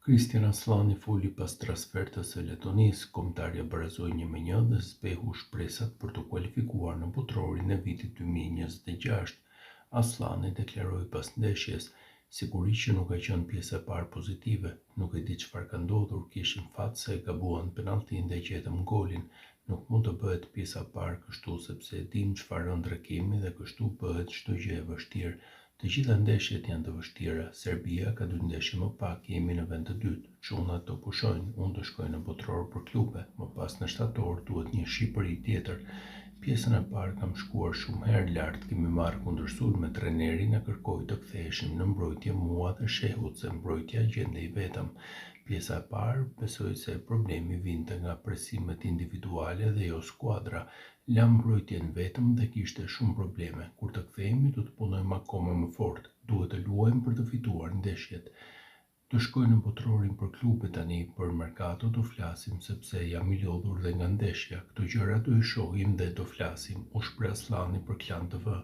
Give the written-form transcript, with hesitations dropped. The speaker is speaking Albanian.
Kristjan Asllani foli pas transfertës së Letonisë, Kombëtarja barazoi 1-1 dhe zbehu shpresat për t'u kualifikuar në Botërorin e vitit 2026. Asllani deklaroi pas ndeshjes, Sigurisht që nuk ka qenë pjesa e parë pozitive, nuk e di çfarë ka ndodhur, kishim fat se e gabuan penalltinë dhe gjetëm golin. Nuk mund të bëhet pjesa e parë kështu sepse e dimë çfarë ëndrre kemi dhe kështu bëhet çdo gjë e vështirë. Të gjitha ndeshjet janë të vështira. Serbia ka dy ndeshje më pak, jemi në vend të dytë. Çunat do pushojnë, unë do shkoj në Botëror për klube, më pas në shtator duhet një Shqipëri tjetër. Pjesën e parë kam shkuar shumë herë lart, kemi marrë kundërsulme, trajneri na kërkoi të ktheheshim në mbrojtje mua dhe Shehut se mbrojtja gjendej vetëm. Pjesa e parë, besoj se problemi vinte nga presimet individuale dhe jo skuadra. Lamë mbrojtjen vetëm dhe kishte shumë probleme. Kur të kthehemi do të punojmë akoma më fort. Duhet të luajmë për të fituar ndeshjet. Do shkoj në Botërorin për klube tani, për merkato do flasim sepse jam i lodhur dhe nga ndeshja. Këto gjëra do i shohim dhe do flasim, u shpreh Asllani për Klan TV.